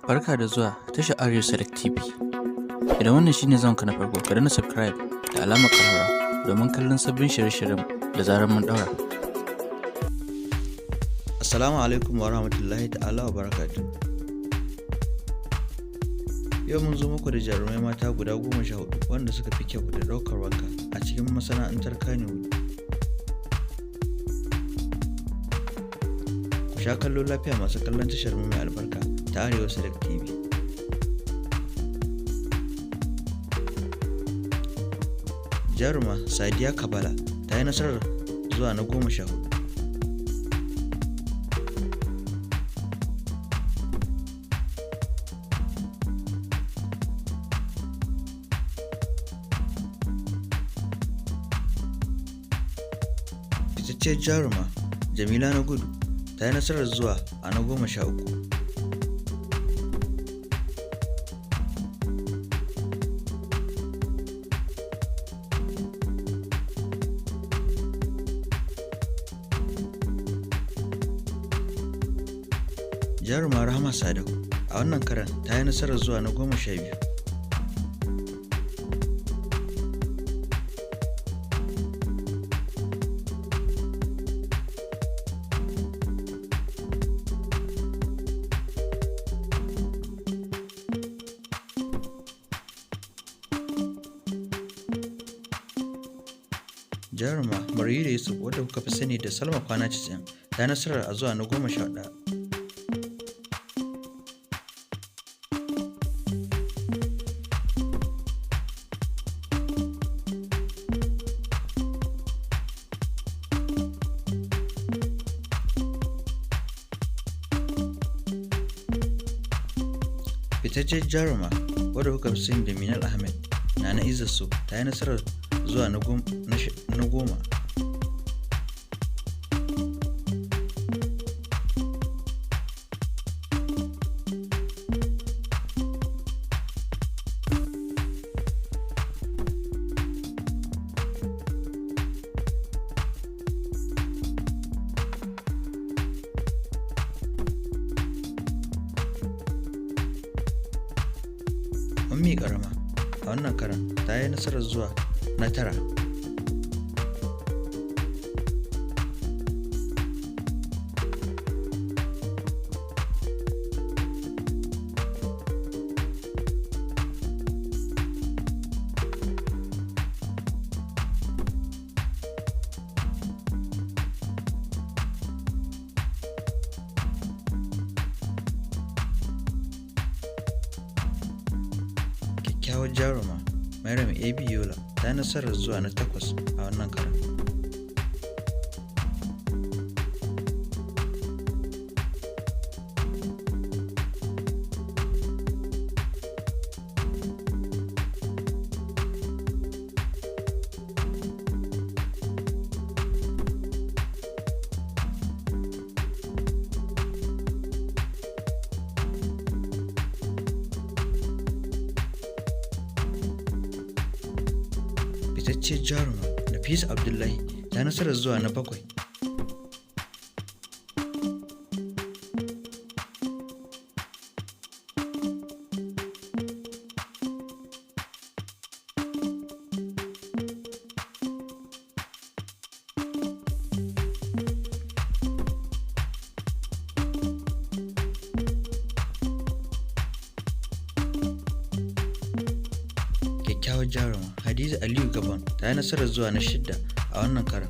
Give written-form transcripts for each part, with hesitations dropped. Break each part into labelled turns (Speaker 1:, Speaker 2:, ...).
Speaker 1: Barka da zuwa tashar Arewa Select TV. Idan wannan shine zanka na farko, ka danna subscribe da alamar ƙararrawa domin kallon sabbin shirye-shiryen da zarar mun ɗaura.
Speaker 2: Assalamu alaikum wa rahmatullahi ta'ala wa barakatuh. Yau mun zo muku da jarumai mata guda 14 wanda suka fi kyau da ɗaukar wanka a cikin masana'antar Kannywood. Ku sha kallo lafiya masu kallon tashar mu mai albarka ta Arewa Select TV. Jaruma Sadiya Kabala ta yi nasarar zuwa na 14. Fitacciyar jaruma Jamila na Gudu ta yi nasarar zuwa a na 13. Jaruma Rahama Sadau a wannan karan ta yi nasarar zuwa na 12. Jaruma Marira Yusuf, wadda kuka fi sani da Salma Kwana 90, ta yi nasarar a zuwa na 11. Fitaccen jaruma wadda kuka fi sani da Minal Ahmed, Nana Izzat, ta yi nasarar zuwa na 10. Ummi Karama a wannan karan ta yi nasarar zuwa na 9. Kyakkyawar jaruma Maryam AB Yola ta yi nasarar zuwa na 8 a wannan karan. Fitacciyar jaruma Nafisa Abdullahi ta nasarar zuwa na 7. Kyakkyawar jaruma Hadiza Aliyu Gabon ta yi nasarar zuwa na 6 a wannan karan.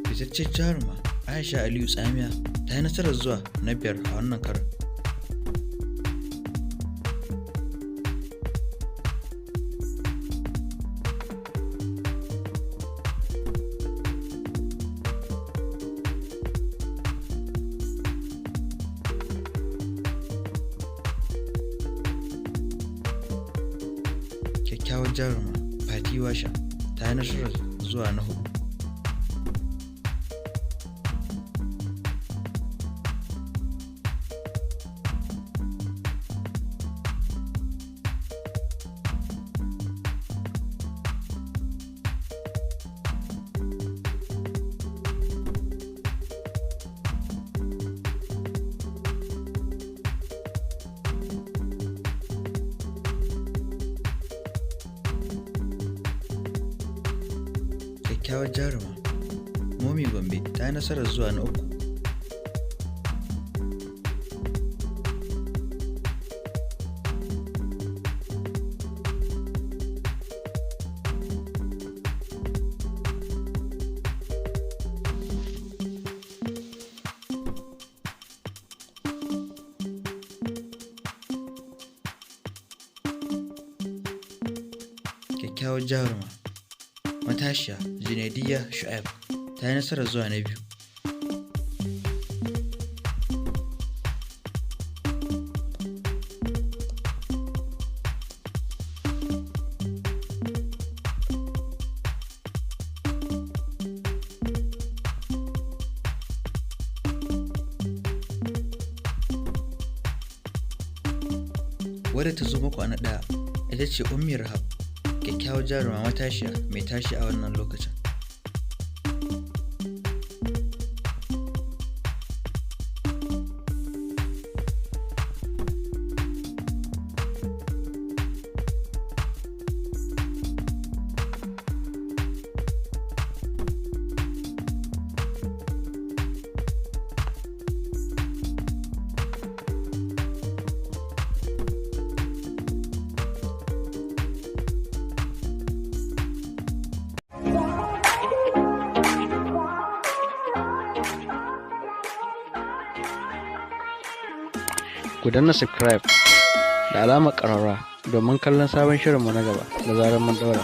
Speaker 2: Fitaccen jaruma Aisha Aliyu Tsamiya ta yi nasarar zuwa na 5 a wannan karan. Kyakkyawar jaruma Fati Washa ta yi nasarar zuwa na 4. Kyakkyawar jaruma Momi Gombe ta yi nasarar zuwa na uku. Kyakkyawar jaruma matashiya Junaidiya Shu'aib ta yi nasarar zuwa na biyu. Wadda ta zo muku a na ɗaya ita ce Ummi Rahab, kyakkyawar jaruma matashiya mai tashi a wannan lokacin.
Speaker 3: Ku danna subscribe da alamar ƙararrawa domin kallon sabon shirinmu na gaba da zarar mun ɗaura.